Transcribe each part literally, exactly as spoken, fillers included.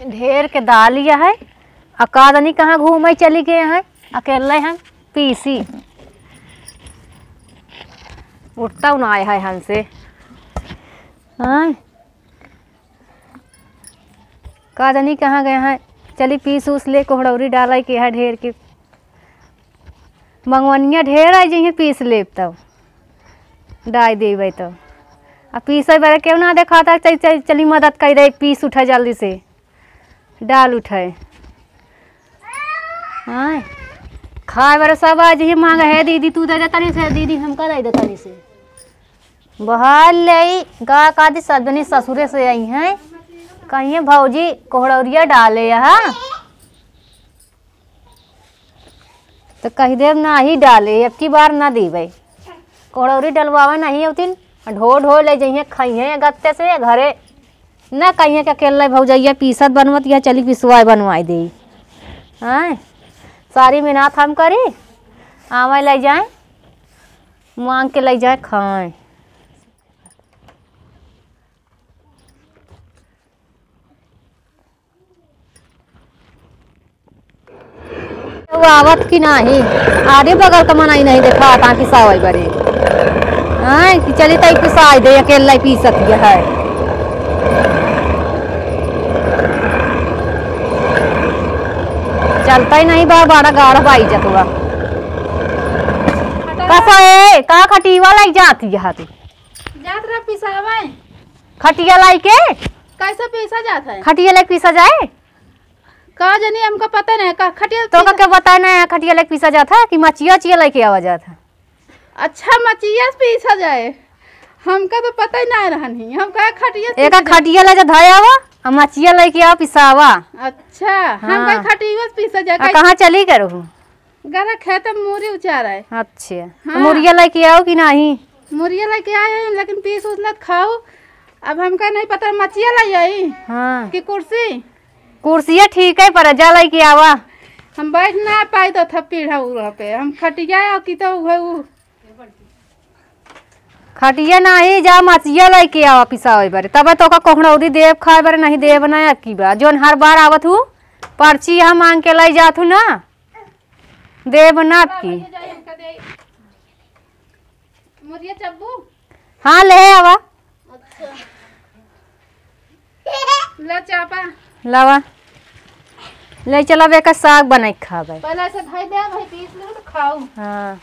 ढेर के दाल यह है, आ का जानी कहाँ घूमे चली गए हैं, अकेले हम पीसी। उठता ना आए है हमसे। हाँ, का जानी कहाँ गए हैं। चली पीस उस ले, कोहड़ौरी डाला के है ढेर के। मंगवनिया ढेर आई जइहे, पीस लेब तब डाई देबै तब। आ पीसे बरे केहू ना देखाता, चल, चल, चली मदद कइ दे, पीस उठे जल्दी से, डाल उठे। हाँ, खाए बरे सब आई जइहे माँग, "हे दीदी तू दे दे तनी से, दीदी हमका दे दे तनी से।" बहार ले का का दी, सब जनी ससुरे से आई हैं, कहिए भौजी कोहड़ौरिया डाले यहाँ। तो कहि देब नाही डाले, अबकी बार ना देबै। कोहड़ौरी डलवावे नाही होतिन, ढो ढो ले जइहे, खइहे गत्ते से घरे। ना कहिए कि अकेले भौजैया पीसत बनवत या चली पिसवाए बनवाए दे। हाँ, सारी मेहनत हम करी, आवे ले जाए, माँग के ले जाए, खाए। वो आवत कि नाही, आरे बगल का मनई नहीं देखा ता पिसावै बरे। हाँ, कि चली तई पिसाई दे, अकेला ही पीसत है। चलता ही नहीं बा, बड़ा गाढ़ बाई जतवा। कसा ए, का खटीवा लाइक जाती है तू? जात रहा पिसावै। खटिया लाई के? कैसे पीसा जात है? खटिया लाइक पीसा जाए? का जानी, हमका पता नहीं, का खटिया तो का पीसा क्या बताए ना, खटिया लाइक पीसा जात है कि मचिया उचिया लेके आवा जात है? अच्छा, मचिया से पीसा जाए, हमका तो पता ही ना रहन ही। हम कहे खटिया से एका पीसा जाए। खटिया ले जा धाय आवा, आ मचिया लेके आवा पिसावा। अच्छा, हम हाँ। कहे खटिया से पीसा जाए, आ कैसे? कहाँ चली गए रहू? गरा खेत में मूरी उचार है। अच्छा, तो हाँ। मूरिया लेके आओ कि नहीं? मूरिया लेके आए हैं, लेकिन पीस उस न खाऊ। अब हमका नहीं पता, मचिया लाई आई हाँ। कि कुर्सी? कुर्सिया ठीक है, पर जा लेके आवा। हम बैठ ना पाई तो था पीढ़ा उड़ा पे, हम खटिया और की तो उहे उ। खटिया नहीं, जा मचिया लेके आवा पिसावे बरे, तब तो का कोहड़ौरी देव खाए बरे, नहीं देव ना अबकी बा। जोन हर बार आवत हूँ, पर्ची हम माँग के लाई जात हूँ ना। देब ना अबकी। मुरिया चब्बू? हाँ, ले आवा। अच्छा। ला चापा। लावा। ले चला बे का साग बनाई के खाबे। पहले ऐसे धई दे, भाई पीस ले तो खाऊ। हाँ।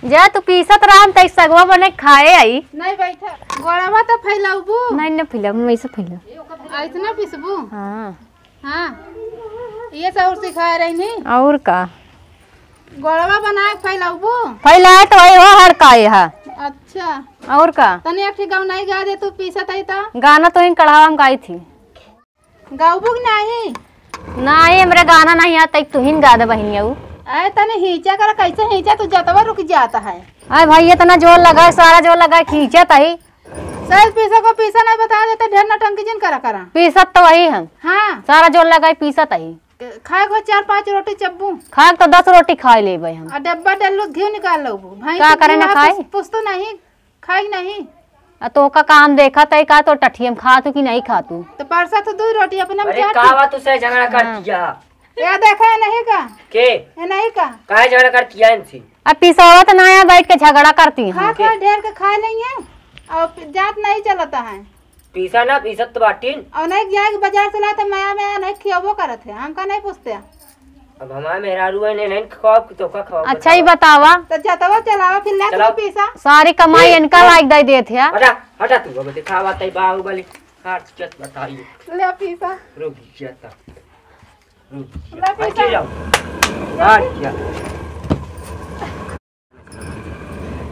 जा तू पीसत रह, हम तई सगवा बने खाए आई। नहीं बैठा। गोड़वा तो फैलाऊबू। नहीं, नहीं फैला, मैं ऐसे फैला। ऐसे ना पीसबू? हाँ। हाँ, ये सब सिखाए रही नी। और का? गोड़वा बना के फैलाऊबू? फैलाए तो वही हो हड़काए हा। अच्छा। और का? तनी एक ठे गौनाई गा दे, तू पीसत आई तो। गाना तो इन कढ़ावा में गाई थी। गाऊबू कि नहीं? नहीं, हमरे गाना नहीं आता, एक तू ही गा दे बहिनिया ऊ। अरे तनी हींचा कर, कैसे हींचा, तू जतवा रुक जाता है। अरे भाई, इतना जोर लगा, सारा जोर लगा, खींचत आई। सर, पीसा को पीसा नहीं बता देते, ढेर नौटंकी जिन करा करा। पीसत तो वही हम। हाँ। सारा जोर लगाई पीसत ही। खाए को चार पाँच रोटी चब्बू। खाए तो दस रोटी खाए लेबे हम। आ डब्बा डल्लू घी निकाल लो। भाई का के करे घी ना वहाँ खाए? पुस-, पुस तो नहीं, खाई नहीं। आ तो का काम देखा तय का तो टठियम खा तू कि नहीं खा तू? तो परसा तो दो रोटी अपने में अरे चार का ठी। बात तू से झगड़ा कर हाँ। दिया? या देखा है नहीं का? के? ये नहीं का? काहे झगड़ा करती है इनसे? अब पिसावत ना है, बैठ के झगड़ा करती हैं। खा खा ढेर के खा लेंगे और जात नहीं चलता है। पीसा ना, पीसत तो बाटिन। और नहीं जाए के बाजार से लाते मया मया नहीं खियाबो करत है, हमका नहीं पूछते हैं। अब हमारे मेहरारू है, नहीं, नहीं खवाब कि तोका खवाब अच्छा, बतावा। ये बतावा। तो जतवा चलावा, फिर ले चलाओ। तू पीसा। सारी कमाई ए, इनका हाँ। लायक दे देत है। हटा, हटा तू, अब दिखावा तई बाहुबली। हट, चत बताइए। ले पीसा। रुक जाता। रुक जा। ले पीसा। हट जाओ। हट जा।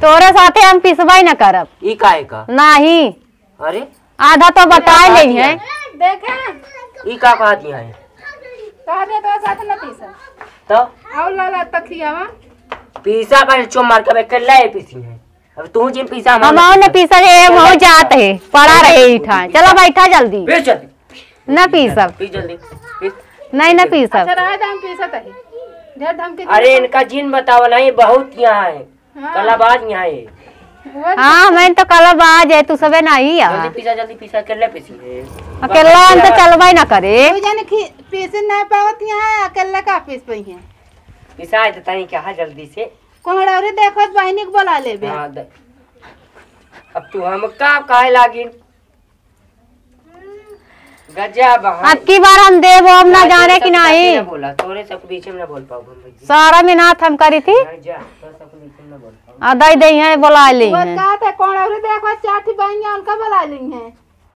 तोरे साथे हम पिसबे न करब। ई काहे का? नाही। अरे? आधा तो बताए आधा नहीं है। देखे? ई का कहा दिया है? कहा दिया तोरे साथे न पीसा। तो? आओ लाला तखियावा। पीसा पर चो मार के अकेले ही पीसी है। अब तू जिन पीसा हम हमहू न पीसा, ए, हमहू जात है। पड़ा रहे ई ठाए। चला बैठा जल्दी। बेच जल्दी। ना पीसब। पी जल्दी, पी। नहीं, ना पीसब। अच्छा, रहा दे, हम पीसत ही। ढेर धमकी अरे, देत इनका जिन बतावा नहीं, बहुत यहाँ है। हाँ। कलाबाज यहाँ है। वो हाँ, मैं तो कलाबाज है, तू सबे नहीं है। जल्दी पीसा, जल्दी पीसा, अकेले पीसी है। अकेला हम तो चलबे ना करे। तू जाने से नहीं पावत यहाँ, अकेले का पीस पई हैं। पिसाए तो तनी क्या है जल्दी से। कोहड़ौरी देखो तो बहिनी के बोला लेबे। हाँ, द-, अब तू हम का काहे लागिन? गजब है। अब की बार हम देबो, अब ना ना, जाने तोरे की सब नहीं। ना बोला, तोरे सब बीच में ना बोल पाओ हम भैया। सारा मेहनत हम करी थी। नहीं जा, तोरे सब बीच में ना बोल पाओ। आ, दई दई हैं, बोला ली वो हैं। का थे, कोहड़ौरी देखो, चार ठी बहिनिया उनका बोला ली हैं।